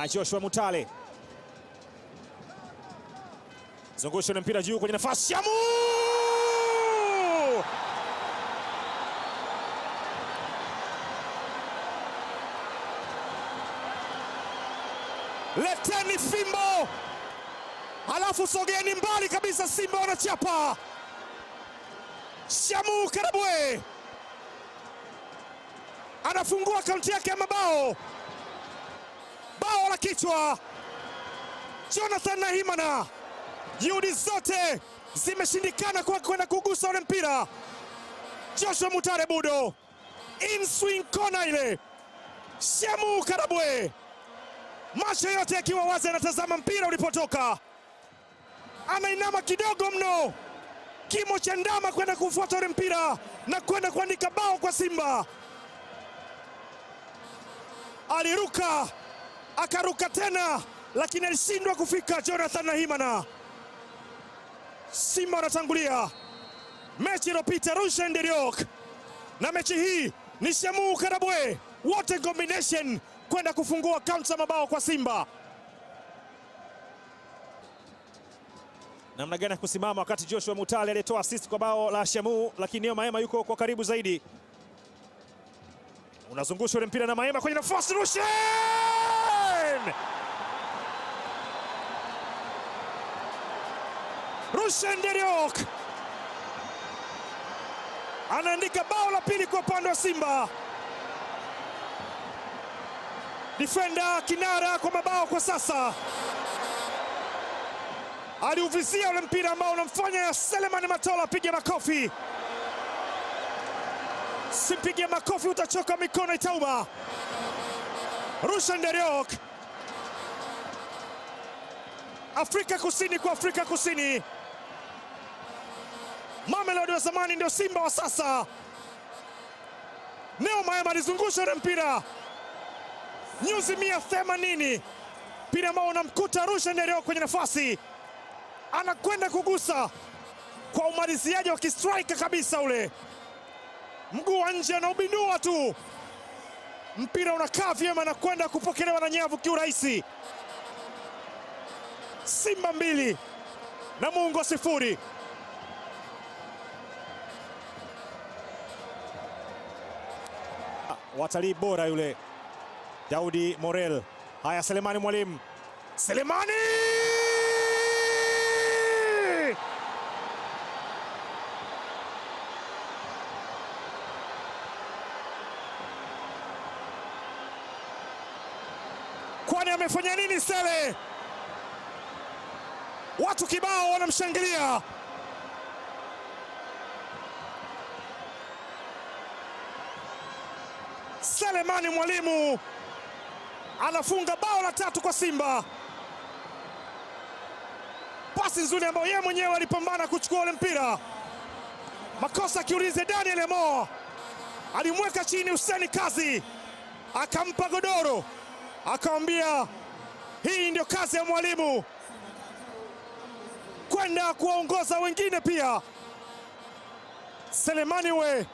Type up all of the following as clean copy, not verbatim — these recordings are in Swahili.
Joshua Mutale zungusha na mpira juu kwenye nafasi Shamu! Leteni fimbo alafu sogeni mbali kabisa, Simba wanachapa. Shamu Karabwe anafungua akaunti yake ya mabao, bao la kichwa. Jonathan Nahimana, juhudi zote zimeshindikana kwa kwenda kugusa ule mpira. Joshua Mutale Budo, in swing corner ile. Shamu Karabwe macho yote yakiwa wazi, anatazama mpira ulipotoka, anainama kidogo mno, kimo cha ndama kwenda kufuata ule mpira na kwenda kuandika bao kwa Simba. Aliruka akaruka tena, lakini alishindwa kufika Jonathan Nahimana. Simba wanatangulia. Mechi iliyopita Rushen Deriok na mechi hii ni Shamu Karabwe, wote combination kwenda kufungua kaunti ya mabao kwa Simba. Namna gani kusimama wakati Joshua Mutale alitoa assist kwa bao la Shamu, lakini Neo Maema yuko kwa karibu zaidi. Unazungusha ule mpira na Maema kwenye nafasi, Rushen! Rushen Deriok anaandika bao la pili kwa upande wa Simba. Defender kinara kwa mabao kwa sasa. Aliuvizia ule mpira ambao unamfanya Selemani Matola apige makofi. Simpige makofi utachoka, mikono itauma. Rushen Deriok, Afrika Kusini kwa Afrika Kusini. Mamelodi wa zamani ndio Simba wa sasa. Neo Maema alizungusha ule mpira nyuzi 180, mpira ambao unamkuta Rushen Deriok kwenye nafasi, anakwenda kugusa kwa umaliziaji wa kistriker kabisa ule, mguu wa nje anaubindua tu, mpira unakaa vyema na kwenda kupokelewa na nyavu kiurahisi. Simba 2 Namungo 0. Watalii bora yule Daudi Morel. Haya, Selemani Mwalimu. Selemani! Kwani amefanya nini Sele? Watu kibao wanamshangilia. Selemani Mwalimu anafunga bao la 3 kwa Simba. Pasi nzuri ambayo yeye mwenyewe alipambana kuchukua ule mpira. Makosa akiulize Daniel Emo, alimweka chini Hussein Kazi, akampa godoro, akamwambia hii ndio kazi ya mwalimu, kwenda kuwaongoza wengine pia. Selemani we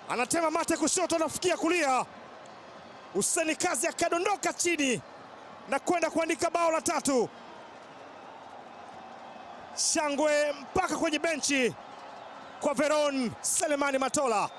anatema mate kushoto, anafikia kulia. Hussein Kazi akadondoka chini na kwenda kuandika bao la 3. Shangwe mpaka kwenye benchi kwa Veron Selemani Matola.